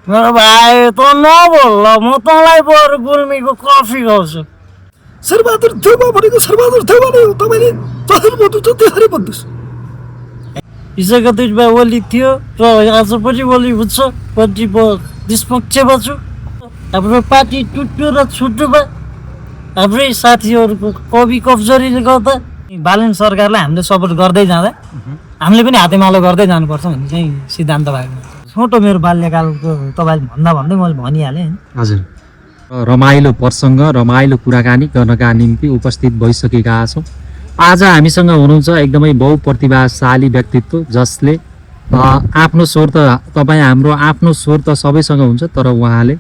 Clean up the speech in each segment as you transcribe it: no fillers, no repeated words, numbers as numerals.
मेरो भाइ त नबोल ल, म तँलाई बरु गुल्मीको कफी खुवाउँछु। शेरबहादुर देउवा भनेको शेरबहादुर देउवा नै हो। तपाईँले जसरी भन्नुहुन्छ त्यसरी भन्नुहोस्। हिजोको दुईमा ओली थियो र आज पनि ओली हुन्छ भन्ने म निष्पक्षमा छु। हाम्रो पार्टी टुट्यो र छुट्नुमा हाम्रै साथीहरूको कवि कमजोरीले गर्दा बालन सरकारलाई हामीले सपोर्ट गर्दै जाँदा हामीले पनि हातेमालो गर्दै जानुपर्छ भन्ने चाहिँ सिद्धान्त भएको। छोटो मेरो बाल्यकालको तपाईँले भन्दा भन्दै मैले भनिहालेँ। हजुर, रमाइलो प्रसङ्ग रमाइलो कुराकानी गर्नका निम्ति उपस्थित भइसकेका छौँ। आज हामीसँग हुनुहुन्छ एकदमै बहुप्रतिभाशाली व्यक्तित्व, जसले आफ्नो स्वर त तपाईँ हाम्रो आफ्नो स्वर त सबैसँग हुन्छ, तर उहाँले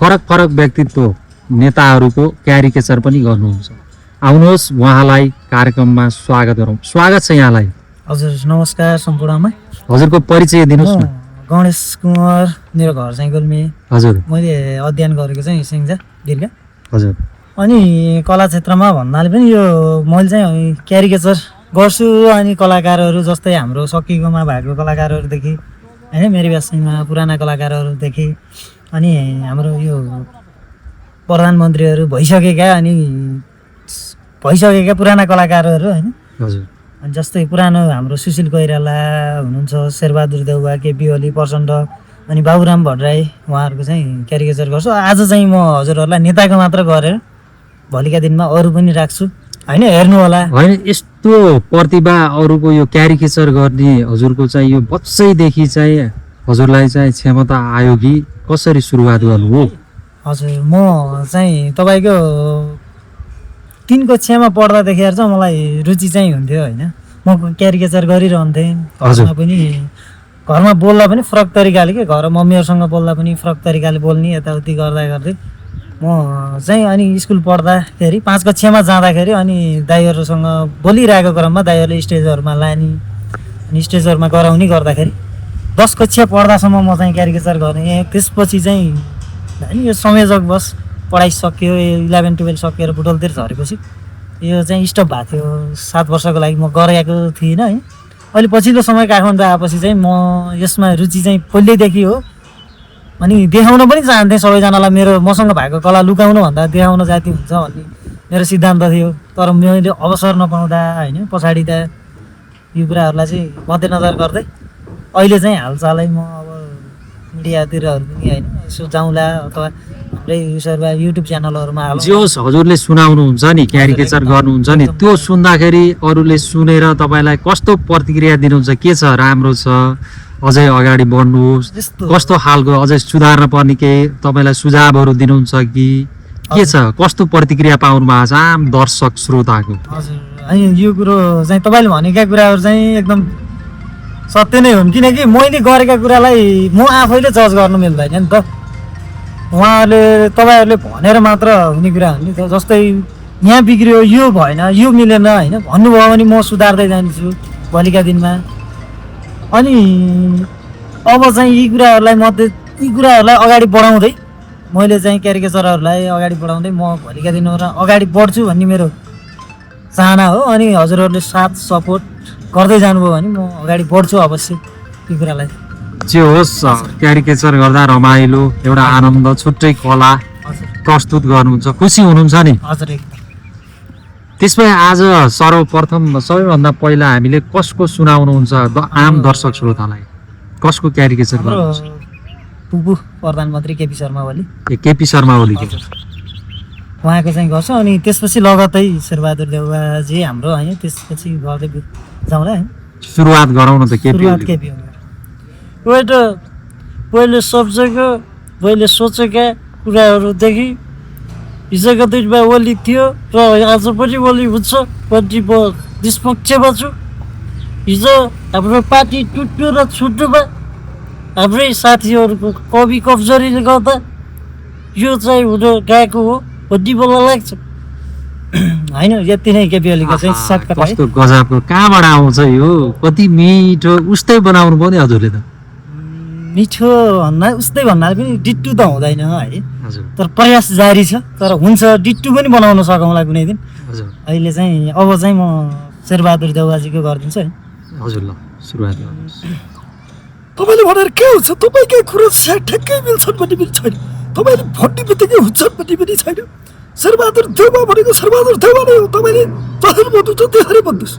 फरक फरक व्यक्तित्व नेताहरूको क्यारिकेचर पनि गर्नुहुन्छ। आउनुहोस् उहाँलाई कार्यक्रममा स्वागत गरौँ। स्वागत छ यहाँलाई। हजुर नमस्कार सम्पूर्णमा। हजुरको परिचय दिनुहोस् न। गणेश कुमार, मेरो घर चाहिँ गुल्मी। हजुर, मैले अध्ययन गरेको चाहिँ सिङ्जा दीर्घ। हजुर। अनि कला क्षेत्रमा भन्नाले पनि यो मैले चाहिँ क्यारिकेचर गर्छु। अनि कलाकारहरू जस्तै हाम्रो सकिएकोमा भएको कलाकारहरूदेखि होइन, मेरो व्यवसायमा पुराना कलाकारहरूदेखि अनि हाम्रो यो प्रधानमन्त्रीहरू भइसकेका पुराना कलाकारहरू होइन। हजुर। अनि जस्तै पुरानो हाम्रो सुशील कोइराला हुनुहुन्छ, शेरबहादुर देउवा, केपी ओली, प्रचण्ड, अनि बाबुराम भट्टराई, उहाँहरूको चाहिँ क्यारिकेचर गर्छु। आज चाहिँ म हजुरहरूलाई नेताको मात्र गरेर भोलिका दिनमा अरू पनि राख्छु होइन, हेर्नु होला। होइन, यस्तो प्रतिभा अरूको यो क्यारिकेचर गर्ने हजुरको चाहिँ यो बच्चैदेखि चाहिँ हजुरलाई चाहिँ क्षमता आयो कि कसरी सुरुवात गर्नु हो? हजुर, म चाहिँ तपाईँको 3 कक्षामा पढ्दादेखि चाहिँ मलाई रुचि चाहिँ हुन्थ्यो होइन। म क्यारिकेचर गरिरहन्थेँ घरमा पनि। घरमा बोल्दा पनि फरक तरिकाले के, घर मम्मीहरूसँग बोल्दा पनि फरक तरिकाले बोल्ने, यताउति गर्दा गर्दै म चाहिँ अनि स्कुल पढ्दाखेरि 5 कक्षामा जाँदाखेरि अनि दाइहरूसँग बोलिरहेको क्रममा दाइहरूले स्टेजहरूमा लाने अनि स्टेजहरूमा गराउने गर्दाखेरि 10 कक्षा पढ्दासम्म म चाहिँ क्यारिकेचर गरेँ। त्यसपछि चाहिँ होइन यो संयोजकवश पढाइ सकियो, 11-12 सकिएर बुटोलतिर झरेपछि यो चाहिँ स्टप भएको थियो। 7 वर्षको लागि म गरेको थिइनँ है। अहिले पछिल्लो समय काठमाडौँ आएपछि चाहिँ म यसमा रुचि चाहिँ पहिल्यैदेखि हो। अनि देखाउन पनि चाहन्थेँ सबैजनालाई, मेरो मसँग भएको कला लुकाउनुभन्दा देखाउन जाति हुन्छ भन्ने मेरो सिद्धान्त थियो। तर मैले अवसर नपाउँदा होइन, पछाडि त यो कुराहरूलाई चाहिँ मध्यनजर गर्दै अहिले चाहिँ हालचालै म अब मिडियातिरहरू पनि होइन यसो जाउँला अथवा हाम्रै उसहरूमा युट्युब च्यानलहरूमा हालौँ। जे होस्, हजुरले सुनाउनुहुन्छ नि, क्यारिकेचर गर्नुहुन्छ नि, त्यो सुन्दाखेरि अरूले सुनेर तपाईँलाई कस्तो प्रतिक्रिया दिनुहुन्छ? के छ, राम्रो छ, अझै अगाडि बढ्नुहोस्, कस्तो खालको अझै सुधार्न पर्ने केही तपाईँलाई सुझावहरू दिनुहुन्छ कि के छ? कस्तो प्रतिक्रिया पाउनु भएको छ आम दर्शक श्रोताको? हजुर, अनि यो कुरो चाहिँ तपाईँले भनेका कुराहरू चाहिँ एकदम सत्य नै हुन्, किनकि मैले गरेका कुरालाई म आफैले जज गर्न मिल्दैन नि त। उहाँहरूले तपाईँहरूले भनेर मात्र हुने कुरा हो नि त। जस्तै यहाँ बिग्रियो, यो भएन, यो मिलेन होइन भन्नुभयो भने म सुधार्दै जान्छु भोलिका दिनमा। अनि अब चाहिँ यी कुराहरूलाई अगाडि बढाउँदै मैले चाहिँ क्यारिकेचरहरूलाई अगाडि बढाउँदै म भोलिका दिनमा अगाडि बढ्छु भन्ने मेरो चाहना हो। अनि हजुरहरूले साथ सपोर्ट गर्दै जानुभयो भने म अगाडि बढ्छु अवश्य यो कुरालाई। जे होस्, क्यारिकेचर गर्दा रमाइलो एउटा आनन्द, छुट्टै कला प्रस्तुत गर्नुहुन्छ, खुसी हुनुहुन्छ नि? हजुर। त्यसमै आज सर्वप्रथम सबैभन्दा पहिला हामीले कसको सुनाउनुहुन्छ आम दर्शक श्रोतालाई? कसको क्यारिकेचर गर्नुहुन्छ? पुपु प्रधानमन्त्री केपी शर्मा ओली। केपी शर्मा ओली उहाँको चाहिँ गर्छ। अनि त्यसपछि लगतै शेरबहादुर देउवाजी हाम्रो होइन, त्यसपछि गर्दै जाउँला है। सुरुवात गरौँ न त केपी ओली। पहिले सोचेको कुराहरूदेखि हिजोको दुईमा ओली थियो र आज पनि ओली हुन्छ भन्ने म निष्पक्षमा छु। हिजो हाम्रो पार्टी टुट्यो र छुट्नुमा हाम्रै साथीहरूको कवि कमजोरीले गर्दा यो चाहिँ हुन गएको हो भन्ने मलाई लाग्छ होइन। यति नै केपी ओलीको चाहिँ सर्टकट। कस्तो गजबको, कहाँबाट आउँछ यो? कति मिठो, उस्तै बनाउनु पर्यो हजुरले त। मिठो उस्तै भन्नाले पनि डिट्टु त हुँदैन है, हजुर, तर प्रयास जारी छ। तर हुन्छ, डिट्टु पनि बनाउन सकौँला कुनै दिन। हजुर। अहिले चाहिँ अब चाहिँ म शेरबहादुर देउवाजीको गरिदिन्छु है। हजुर, ल सुरुवात गर्नुहोस्। तपाईँले भनेर के हुन्छ तपाईँकै कुरो ठ्याक्कै मिल्छन् भन्ने पनि छैन तपाईँले भन्ने बित्तिकै हुन्छन् भन्ने पनि छैन शेरबहादुर देउवा भनेको शेरबहादुर देउवा नै हो तपाईँले जसरी भन्नुहुन्छ त्यसरी भन्नुहोस्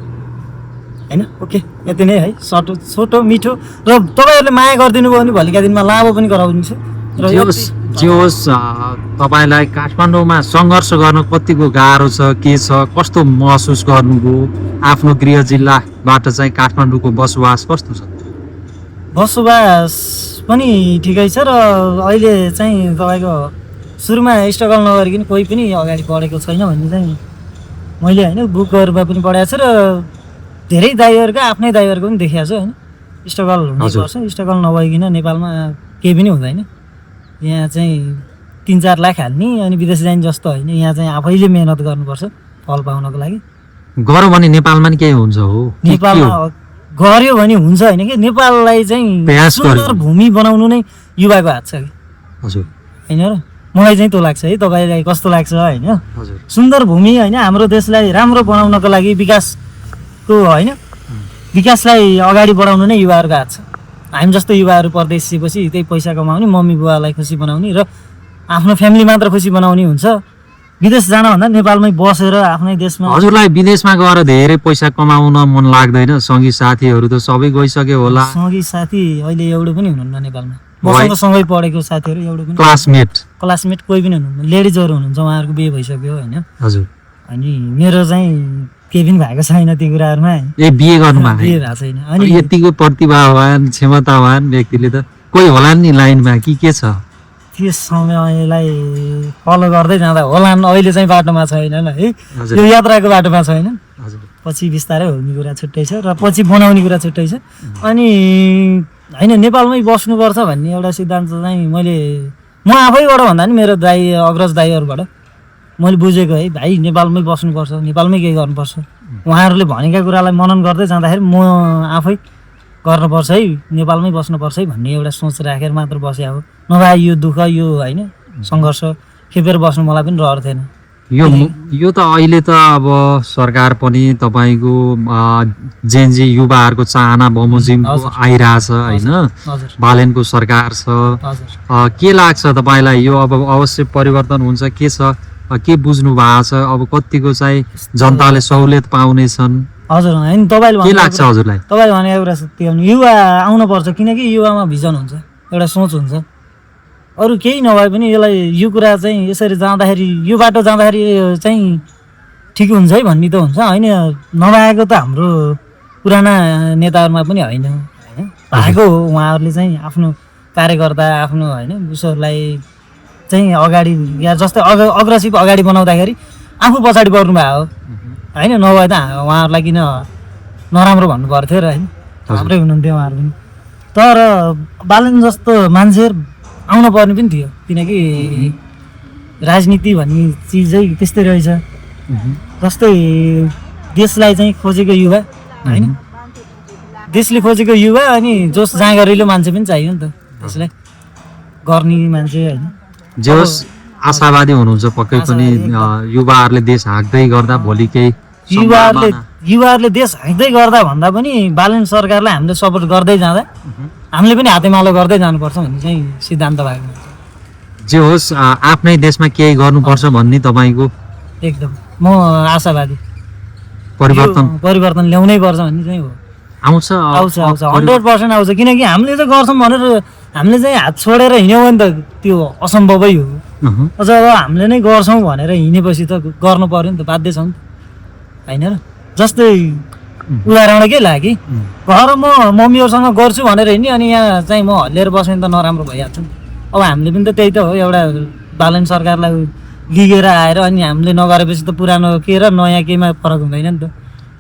होइन ओके यति नै है छोटो मिठो र तपाईँहरूले माया गरिदिनु भयो भने भोलिका दिनमा लाभो पनि गराउनुहुन्छ र जे होस् तपाईँलाई काठमाडौँमा सङ्घर्ष गर्न कतिको गाह्रो छ के छ कस्तो महसुस गर्नुभयो आफ्नो गृह जिल्लाबाट चाहिँ काठमाडौँको बसोबास कस्तो छ बसोबास पनि ठिकै छ र अहिले चाहिँ तपाईँको सुरुमा स्ट्रगल नगरिकन कोही पनि अगाडि बढेको छैन भन्ने चाहिँ मैले होइन बुकहरूमा पनि पढाएको छु र धेरै दाइहरूको आफ्नै दाइहरूको पनि देखाएको छु होइन स्ट्रगल हुनुपर्छ स्ट्रगल नभइकन नेपालमा केही पनि हुँदैन यहाँ चाहिँ 3-4 लाख हाल्ने अनि विदेश जाने जस्तो होइन यहाँ चाहिँ आफैले मेहनत गर्नुपर्छ फल पाउनको लागि गरौँ भने नेपालमा नि केही हुन्छ हो नेपालमा गर्यो भने हुन्छ होइन कि नेपाललाई चाहिँ सुन्दर भूमि बनाउनु नै युवाको हात छ कि हजुर होइन र मलाई चाहिँ त्यो लाग्छ है तपाईँलाई कस्तो लाग्छ होइन हजुर सुन्दर भूमि होइन हाम्रो देशलाई राम्रो बनाउनको लागि विकासको होइन विकासलाई अगाडि बढाउनु नै युवाहरूको हात छ हामी जस्तो युवाहरू परदेश सिएपछि त्यही पैसा कमाउने मम्मी बुवालाई खुसी बनाउने र आफ्नो फ्यामिली मात्र खुसी बनाउने हुन्छ विदेश जान भन्दा नेपालमै बसेर आफ्नै देशमा हजुरलाई विदेशमा गएर धेरै पैसा कमाउन मन लाग्दैन सँगी साथीहरू त सबै गइसक्यो होला सँगै साथी अहिले एउटा पनि हुनुहुन्न नेपालमा मसँग सँगै पढेको साथीहरू एउटा पनि क्लासमेट कोही पनि हुनुहुन्न लेडिजहरू हुनुहुन्छ उहाँहरूको बिहे भइसक्यो होइन हजुर अनि मेरो चाहिँ केही पनि भएको छैन ती कुराहरूमा बिहे गर्नुमा बिहे भएको छैन अनि यतिको प्रतिभावान क्षमतावान व्यक्तिले त कोही होला नि लाइनमा के छ त्यस समयलाई फलो गर्दै जाँदा होला अहिले चाहिँ बाटोमा छैन है यो यात्राको बाटोमा छैन पछि बिस्तारै हुने कुरा छुट्टै छ र पछि बनाउने कुरा छुट्टै छ अनि होइन नेपालमै बस्नुपर्छ भन्ने एउटा सिद्धान्त चाहिँ म आफैबाट भन्दा नि मेरो दाइ अग्रज दाइहरूबाट मैले बुझेको है भाइ नेपालमै बस्नुपर्छ नेपालमै केही गर्नुपर्छ उहाँहरूले भनेका कुरालाई मनन गर्दै जाँदाखेरि म आफै गर्नुपर्छ है नेपालमै बस्नुपर्छ है भन्ने एउटा सोच राखेर मात्र बसे हो नभए यो दुःख यो होइन सङ्घर्ष खेपेर बस्नु मलाई पनि रहर थिएन यो त अहिले त अब सरकार पनि तपाईँको जेनजी युवाहरूको चाहना बमोजिमको आइरहेछ होइन बालेनको सरकार छ के लाग्छ तपाईँलाई यो अब अवश्य परिवर्तन हुन्छ के छ के बुझ्नु भएको छ अब कतिको चाहिँ जनताले सहुलियत पाउनेछन् हजुर होइन तपाईँले के लाग्छ हजुरलाई तपाईँले भनेको कुरा सत्य हो युवा आउनुपर्छ किनकि युवामा भिजन हुन्छ एउटा सोच हुन्छ अरू केही नभए पनि यसलाई यो कुरा चाहिँ यसरी जाँदाखेरि यो बाटो जाँदाखेरि चाहिँ ठिक हुन्छ है भन्ने त हुन्छ होइन नभएको त हाम्रो पुराना नेताहरूमा पनि होइन होइन भएको हो उहाँहरूले चाहिँ आफ्नो कार्यकर्ता आफ्नो होइन उसहरूलाई चाहिँ अगाडि या जस्तै अग्रेसिभ अगाडि बनाउँदाखेरि आफू पछाडि पर्नु भएको हो होइन नभए त उहाँहरूलाई किन नराम्रो भन्नु पर्थ्यो र होइन राम्रै हुनुहुन्थ्यो उहाँहरू पनि तर बालन जस्तो मान्छेहरू आउनु पर्ने पनि थियो किनकि राजनीति भन्ने चिजै त्यस्तै रहेछ जस्तै देशलाई चाहिँ खोजेको युवा होइन देशले खोजेको युवा अनि जोस जाँगरिलो मान्छे पनि चाहियो नि त त्यसलाई गर्ने मान्छे होइन जे होस् आशावादी हुनुहुन्छ पक्कै पनि युवाहरूले देश हाँक्दै गर्दा भोलि केही युवाहरूले देश हाँक्दै गर्दा भन्दा पनि बालन सरकारलाई हामीले सपोर्ट गर्दै जाँदा हामीले पनि हातेमालो गर्दै जानुपर्छ भन्ने चाहिँ सिद्धान्त भएको जे होस् आफ्नै देशमा केही गर्नुपर्छ भन्ने तपाईँको एकदम म आशावादी परिवर्तन ल्याउनै पर्छ भन्ने चाहिँ हो आउँछ 100% आउँछ किनकि हामीले चाहिँ गर्छौँ भनेर हामीले चाहिँ हात छोडेर हिँड्यौँ भने त त्यो असम्भवै हो अझ अब हामीले नै गर्छौँ भनेर हिँडेपछि त गर्नु पर्यो नि त बाध्य छौँ नि त होइन र जस्तै उदाहरण के लाग्यो कि घर म मम्मीहरूसँग गर्छु भनेर हिँड्ने अनि यहाँ चाहिँ म हल्लिएर बस्यो भने त नराम्रो भइहाल्छ नि अब हामीले पनि त त्यही त हो एउटा बालन सरकारलाई लिगेर आएर अनि हामीले नगरेपछि त पुरानो के र नयाँ केहीमा फरक हुँदैन नि त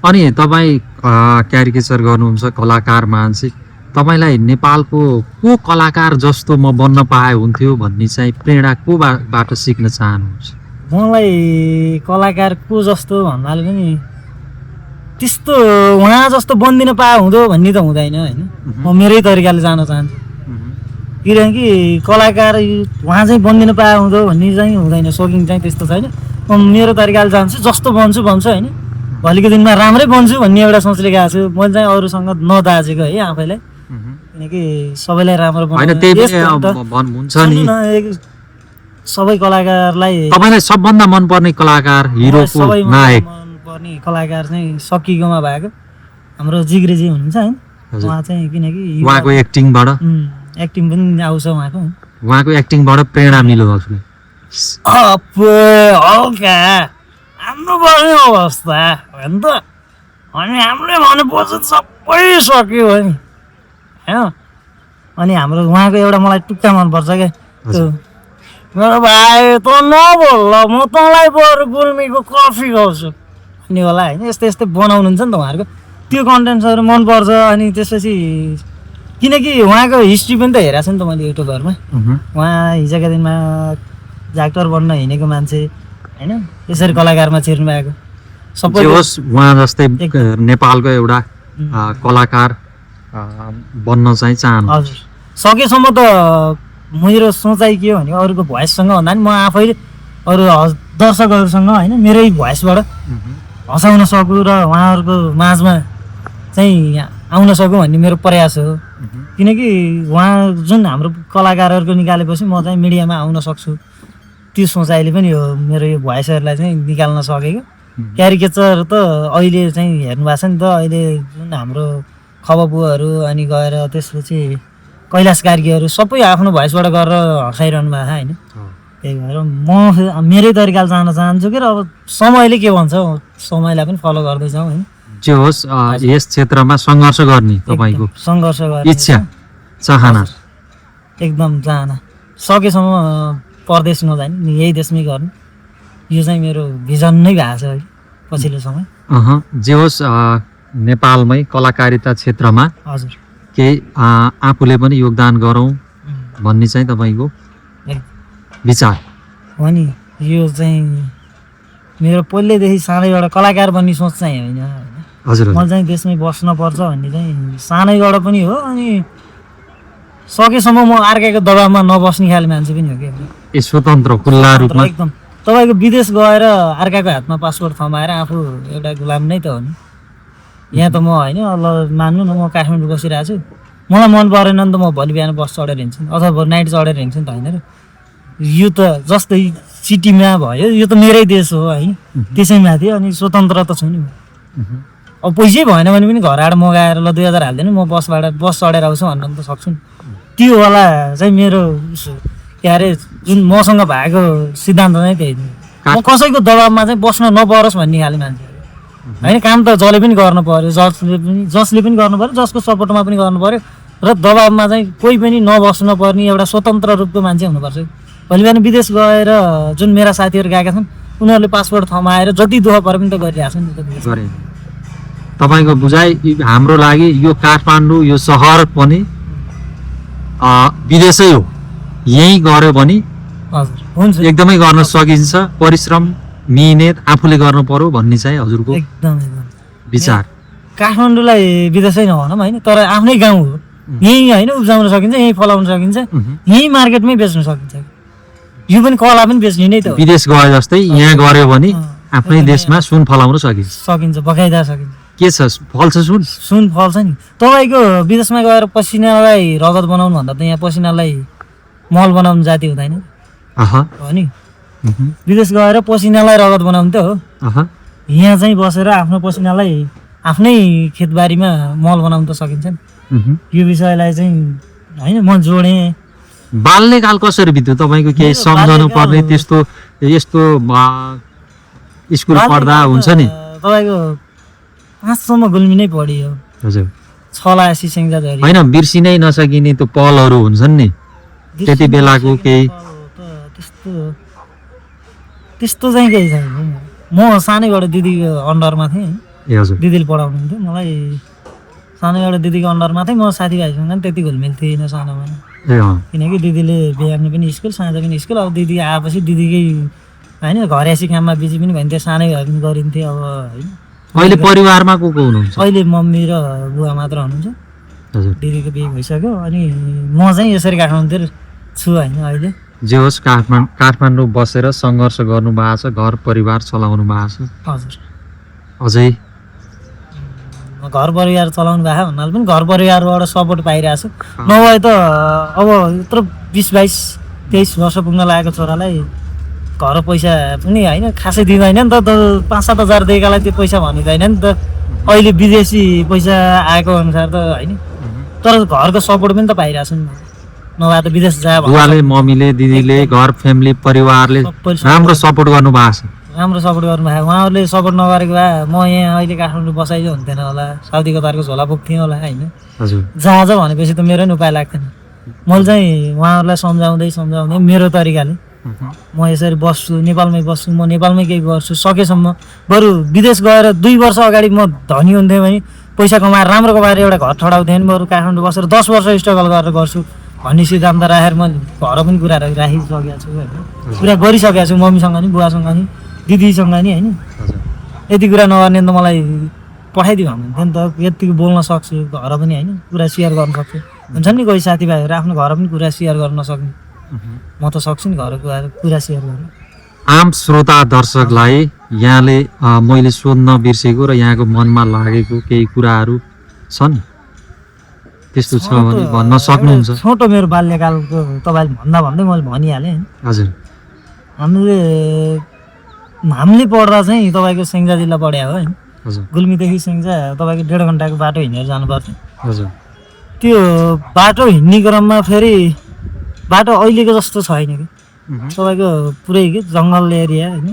अनि तपाईँ क्यारिकेचर गर्नुहुन्छ कलाकार मान्छे तपाईँलाई नेपालको को कलाकार जस्तो म बन्न पाए हुन्थ्यो भन्ने चाहिँ प्रेरणा कोबाट सिक्न चाहनुहुन्छ मलाई कलाकार को जस्तो भन्नाले पनि त्यस्तो उहाँ जस्तो बनिदिन पाए हुँदो भन्ने त हुँदैन होइन म मेरै तरिकाले जान चाहन्छु किनकि कलाकार उहाँ चाहिँ बनिदिन पाए हुँदो भन्ने चाहिँ हुँदैन सोकिङ चाहिँ त्यस्तो छैन म मेरो तरिकाले जान्छु जस्तो भन्छु होइन भोलिको दिनमा राम्रै बन्छु भन्ने एउटा सोचले गएको छु मैले चाहिँ अरूसँग नदाजेको है आफैलाई किनकि सबैलाई राम्रो होइन त्यही पनि हुन्छ नि सबै कलाकारलाई तपाईँलाई सबभन्दा मनपर्ने कलाकार हिरोको नायक मनपर्ने कलाकार चाहिँ सकिएकोमा भएको हाम्रो जिग्रेजी हुनुहुन्छ होइन उहाँ चाहिँ किनकि उहाँको एक्टिङबाट एक्टिङ पनि आउँछ उहाँको एक्टिङबाट प्रेरणा मिल्यो हजुरले हल्का हाम्रो पर्ने अवस्था होइन त अनि हामीले भनेपछि सबै सक्यो होइन होइन अनि हाम्रो उहाँको एउटा मलाई टुक्का मनपर्छ क्या त्यो मेरो भाइ त नबोल म तँलाई बरु गुल्मीको कफी खुवाउँछु अनि होला होइन यस्तै यस्तै बनाउनुहुन्छ नि त उहाँहरूको त्यो कन्टेन्ट्सहरू मनपर्छ अनि त्यसपछि किनकि उहाँको हिस्ट्री पनि त हेरेको छु नि त मैले युट्युबहरूमा उहाँ हिजोका दिनमा एक्टर बन्न हिँडेको मान्छे होइन यसरी कलाकारमा छिर्नु भएको सबै होस् उहाँ जस्तै नेपालको एउटा कलाकार बन्न चाहिँ चाहनु हजुर सकेसम्म त मेरो सोचाइ के हो भने अरूको भोइससँग भन्दा नि म आफैले अरू दर्शकहरूसँग होइन मेरै भोइसबाट हँसाउन सकु र उहाँहरूको माझमा चाहिँ आउन सकु भन्ने मेरो प्रयास हो किनकि उहाँ जुन हाम्रो कलाकारहरूको निकालेपछि म चाहिँ मिडियामा आउन सक्छु त्यो सोचाइले पनि हो मेरो यो भोइसहरूलाई चाहिँ निकाल्न सकेको क्यारिकेचर त अहिले चाहिँ हेर्नु भएको छ नि त अहिले जुन हाम्रो खबबुहरू अनि गएर त्यसपछि कैलाश कार्कीहरू सबै आफ्नो भोइसबाट गरेर हँसाइरहनु भएको छ होइन त्यही भएर म मेरै तरिकाले जान चाहन्छु कि र अब समयले के भन्छ समयलाई पनि फलो गर्दैछौँ होइन जे होस् यस क्षेत्रमा सङ्घर्ष गर्ने तपाईँको सङ्घर्ष गर्ने इच्छा चाहना एकदम चाहना सकेसम्म परदेश नजाने यही देशमै गर्नु यो चाहिँ मेरो भिजन नै भएको छ अहिले पछिल्लो समय जे होस् नेपालमै कलाकारिता क्षेत्रमा हजुर केही आफूले पनि योगदान गरौँ भन्ने चाहिँ तपाईँको विचार हो नि यो चाहिँ मेरो पहिल्यैदेखि सानैबाट कलाकार बन्ने सोच चाहिँ होइन हजुर म चाहिँ देशमै बस्न पर्छ भन्ने चाहिँ सानैबाट पनि हो अनि सकेसम्म म अर्काको दबाबमा नबस्ने खाले मान्छे पनि हो कि स्वतन्त्र खुल्ला रूपमा एकदम तपाईँको विदेश गएर अर्काको हातमा पासपोर्ट थमाएर आफू एउटा गुलाम नै त हो नि यहाँ त म होइन ल मान्नु न म काठमाडौँ बसिरहेको छु मलाई मन परेन नि त म भोलि बिहान बस चढेर हिँड्छु अथवा नाइट चढेर हिँड्छु नि त होइन र यो त जस्तै सिटीमा भयो यो त मेरै देश हो होइन त्यसैमाथि अनि स्वतन्त्र त छु नि अब पैसै भएन भने पनि घरबाट मगाएर ल 2000 हालिदिनु म बस चढेर आउँछु भन्न त सक्छु नि त्यो वाला चाहिँ मेरो के अरे जुन मसँग भएको सिद्धान्त नै त्यही म कसैको दबाबमा चाहिँ बस्न नपरोस् भन्ने खाले मान्छे होइन काम त जसले पनि गर्नु पर्यो जसले पनि गर्नु पर्यो जसको सपोर्टमा पनि गर्नु पर्यो र दबाबमा चाहिँ कोही पनि नबस्नु पर्ने एउटा स्वतन्त्र रूपको मान्छे हुनुपर्छ भोलि बिहान विदेश गएर जुन मेरा साथीहरू गएका छन् उनीहरूले पासपोर्ट थमाएर जति दुःख परे पनि त गरिरहेको छ नि त तपाईँको बुझाइ हाम्रो लागि यो काठमाडौँ यो सहर पनि विदेशै हो यहीँ गऱ्यो भने हजुर हुन्छ एकदमै गर्न सकिन्छ परिश्रम मिहिनेत आफूले गर्नु पर्यो भन्ने चाहिँ हजुरको एकदम विचार काठमाडौँलाई विदेशै नभनौँ होइन तर आफ्नै गाउँ हो यहीँ होइन उब्जाउन सकिन्छ यहीँ फलाउन सकिन्छ यहीँ मार्केटमै बेच्न सकिन्छ यो पनि कला पनि बेच्ने नै त हो विदेश गए जस्तै यहाँ गऱ्यो भने आफ्नै देशमा सुन फलाउन सकिन्छ बकाइदा सकिन्छ के छ फल्छ सुन फल्छ नि तपाईँको विदेशमा गएर पसिनालाई रगत बनाउनु भन्दा त यहाँ पसिनालाई मल बनाउनु जाति हुँदैन हो नि विदेश गएर पसिनालाई रगत बनाउनु त हो यहाँ चाहिँ बसेर आफ्नो पसिनालाई आफ्नै खेतबारीमा मल बनाउनु त सकिन्छ नि यो विषयलाई चाहिँ होइन म जोडेँ बाल्यकाल कसरी बित्यो तपाईँको केही सम्झनु पर्ने त्यस्तो यस्तो स्कुल पढ्दा हुन्छ नि तपाईँको 5 सम्म गुल्मी नै पढियो हजुर छला सिसेङ्जा झरी होइन बिर्सिनै नसकिने त्यो पलहरू हुन्छन् नि त्यति बेलाको केही त्यस्तो चाहिँ केही छैन म सानैबाट दिदीको अन्डरमा थिएँ ए हजुर दिदीले पढाउनुहुन्थ्यो मलाई सानैबाट दिदीको अन्डरमा थिएँ म साथीभाइसँग पनि त्यति घुलमिल थिइनँ सानोमा किनकि दिदीले बिहान पनि स्कुल साँझ पनि स्कुल अब दिदी आएपछि दिदीकै होइन घरेसी काममा बिजी पनि भन्थ्यो सानै भए पनि गरिन्थ्यो अब होइन अहिले परिवारमा को हुनुहुन्छ अहिले मम्मी र बुवा मात्र हुनुहुन्छ हजुर दिदीको बिहे भइसक्यो अनि म चाहिँ यसरी काठमाडौँ छु होइन अहिले जे होस् काठमाडौँ बसेर सङ्घर्ष गर्नु भएको छ घर परिवार चलाउनु भएको छ हजुर अझै म त घर परिवार चलाउनु भएको भन्नाले पनि घर परिवारबाट सपोर्ट पाइरहेको छु। नभए त अब यत्रो 20-22-23 वर्ष पुग्न लागेको छोरालाई घर पैसा पनि होइन खासै दिँदैन नि त 5-7 हजार दिएकालाई त्यो पैसा भनिँदैन नि त। अहिले विदेशी पैसा आएको अनुसार त होइन, तर घरको सपोर्ट पनि त पाइरहेको छु नि। नभए त विदेश जा बुवाले मम्मीले दिदीले घर फ्यामिली परिवारले राम्रो सपोर्ट गर्नु भएको छ। राम्रो सपोर्ट गर्नुभयो। उहाँहरूले सपोर्ट नगरेको भए म यहाँ अहिले काठमाडौँ बसाइयो हुन्थेन होला, साउदी कतारको झोला पुग्थेँ होला होइन। हजुर जहाज भनेपछि त मेरो नि उपाय लाग्थेन। मैले चाहिँ उहाँहरूलाई सम्झाउँदै मेरो तरिकाले म यसरी बस्छु, नेपालमै बस्छु, म नेपालमै केही गर्छु सकेसम्म। बरु विदेश गएर 2 वर्ष अगाडि म धनी हुन्थेँ भने पैसा कमाएर राम्रो कमाएर एउटा घर ठडाउँथेँ भने बरु काठमाडौँ बसेर 10 वर्ष स्ट्रगल गरेर गर्छु भन्ने सिद्धान्त राखेर म घर पनि कुरा राखिसकेको छु होइन। कुरा गरिसकेको छु मम्मीसँग नि, बुवासँग नि, दिदीसँग नि होइन। यति कुरा नगर्ने त मलाई पठाइदियो भन्नुहुन्थ्यो नि त। यतिको बोल्न सक्छु घर पनि होइन, कुरा सेयर गर्न सक्छु। हुन्छ नि कोही साथीभाइहरू आफ्नो घर पनि कुरा सेयर गर्न नसक्ने, म त सक्छु नि घरको कुरा सेयर गर्न। आम श्रोता दर्शकलाई यहाँले मैले सोध्न बिर्सेको र यहाँको मनमा लागेको केही कुराहरू छन्, त्यस्तो छ भने भन्न सक्नुहुन्छ। छोटो मेरो बाल्यकालको तपाईँले भन्दै मैले भनिहालेँ। हजुर हामीले पढ्दा चाहिँ तपाईँको स्याङ्जा जिल्ला पढ्या हो होइन। हजुर गुल्मीदेखि स्याङ्जा तपाईँको 1.5 घन्टाको बाटो हिँडेर जानुपर्थ्यो। हजुर त्यो बाटो हिँड्ने क्रममा फेरि बाटो अहिलेको जस्तो छैन कि तपाईँको पुरै कि जङ्गल एरिया होइन।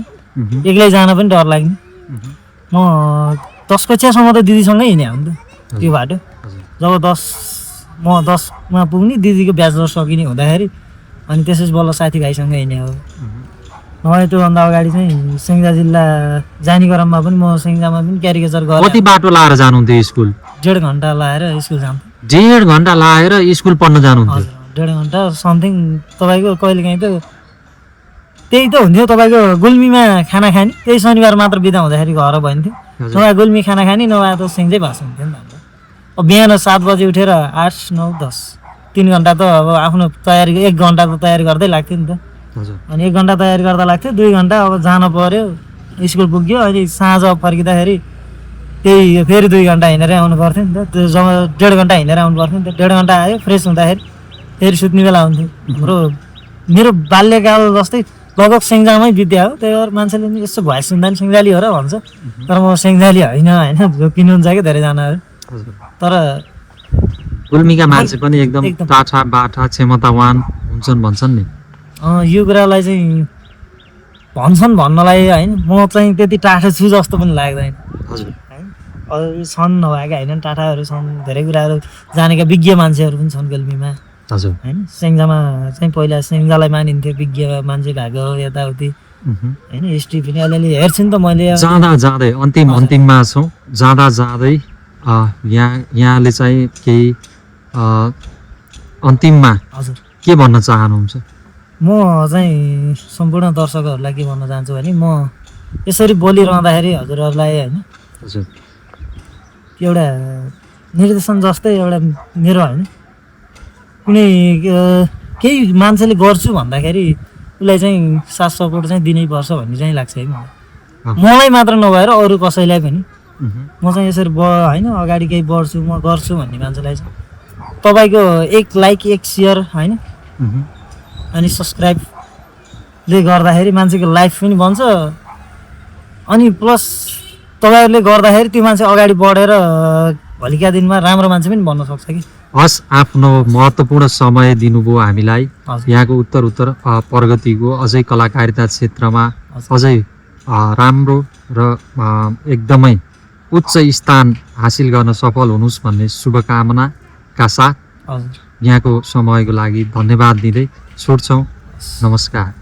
एक्लै जान पनि डर लाग्ने। म 10 कक्षासम्म त दिदीसँगै हिँडे हो नि त त्यो बाटो। जब म 10मा पुग्ने दिदीको ब्याचलर सकिने हुँदाखेरि अनि त्यसपछि बल्ल साथीभाइसँग हिँडे हो। नभए त्योभन्दा अगाडि चाहिँ स्याङ्जा जिल्ला जाने क्रममा पनि म स्याङ्जामा पनि क्यारिकेचर गरेँ। कति बाटो लाएर जानुहुन्थ्यो स्कुल? 1.5 घन्टा लाएर स्कुल जान्थेँ। 1.5 घन्टा लाएर स्कुल पढ्न जानुहुन्थ्यो? 1.5 घन्टा समथिङ। तपाईँको कहिलेकाहीँ त त्यही त हुन्थ्यो तपाईँको गुल्मीमा खाना खाने, त्यही शनिबार मात्र बिदा हुँदाखेरि घर भइन्थ्यो। नभए गुल्मी खाना खाने, नभए त स्याङ्जै भाषा हुन्थ्यो नि त। अब बिहान 7 बजे उठेर 8, 9, 10 3 घन्टा त अब आफ्नो तयारी 1 घन्टा त तयारी गर्दै लाग्थ्यो नि त। अनि 1 घन्टा तयारी गर्दा लाग्थ्यो, 2 घन्टा अब जान पर्यो, स्कुल पुग्यो। अनि साँझ फर्किँदाखेरि त्यही फेरि 2 घन्टा हिँडेर आउनु पर्थ्यो नि त। त्यो जब 1.5 घन्टा हिँडेर आउनु पर्थ्यो नि त। 1.5 घन्टा आयो, फ्रेस हुँदाखेरि फेरि सुत्ने बेला हुन्थ्यो। मेरो बाल्यकाल जस्तै लगभग स्याङ्जामै बित्या हो। त्यही भएर मान्छेले नि यसो भोइस सुन्दा नि स्याङ्जाली हो र भन्छ, तर म स्याङ्जाली होइन झोकिनुहुन्छ कि धेरैजनाहरू। तर गुल्मीका मान्छे पनि एकदम टाठा बाठा क्षमतावान हुन्छन् भन्छन् नि। यो कुरालाई चाहिँ भन्छन् भन्नलाई होइन, म चाहिँ त्यति टाठा छु जस्तो पनि लाग्दैन। हजुर अरू छन् नभएका होइन, टाठाहरू छन्, धेरै कुराहरू जानेका विज्ञ मान्छेहरू पनि छन् गुल्मीमा हजुर होइन। स्याङ्जामा चाहिँ पहिला स्याङ्जालाई मानिन्थ्यो विज्ञ मान्छे भएको यताउति होइन। हिस्ट्री पनि अलिअलि हेर्छु नि त मैले। जाँदै अन्तिममा छौँ। जाँदै यहाँले चाहिँ केही अन्तिममा हजुर के भन्न चाहनुहुन्छ? म चाहिँ सम्पूर्ण दर्शकहरूलाई के भन्न चाहन्छु भने म यसरी बोलिरहँदाखेरि हजुरहरूलाई होइन हजुर एउटा निर्देशन जस्तै एउटा मेरो होइन कुनै केही मान्छेले गर्छु भन्दाखेरि उसलाई चाहिँ साथ सपोर्ट चाहिँ दिनैपर्छ भन्ने चाहिँ लाग्छ है मलाई मात्र नभएर अरू कसैलाई पनि। म चाहिँ यसरी होइन अगाडि केही बढ्छु म गर्छु भन्ने मान्छेलाई चाहिँ तपाईँको 1 लाइक 1 सेयर होइन अनि सब्सक्राइबले गर्दाखेरि मान्छेको लाइफ पनि बन्छ। अनि प्लस तपाईँहरूले गर्दाखेरि त्यो मान्छे अगाडि बढेर भोलिका दिनमा राम्रो मान्छे पनि बन्न सक्छ कि। हस्, आफ्नो महत्त्वपूर्ण समय दिनुभयो हामीलाई। यहाँको उत्तर प्रगतिको अझै कलाकारिता क्षेत्रमा अझै राम्रो र एकदमै उच्च स्थान हासिल गर्न सफल हुनुहोस् भन्ने शुभकामनाका साथ यहाँको समयको लागि धन्यवाद दिँदै छोड्छौँ। नमस्कार।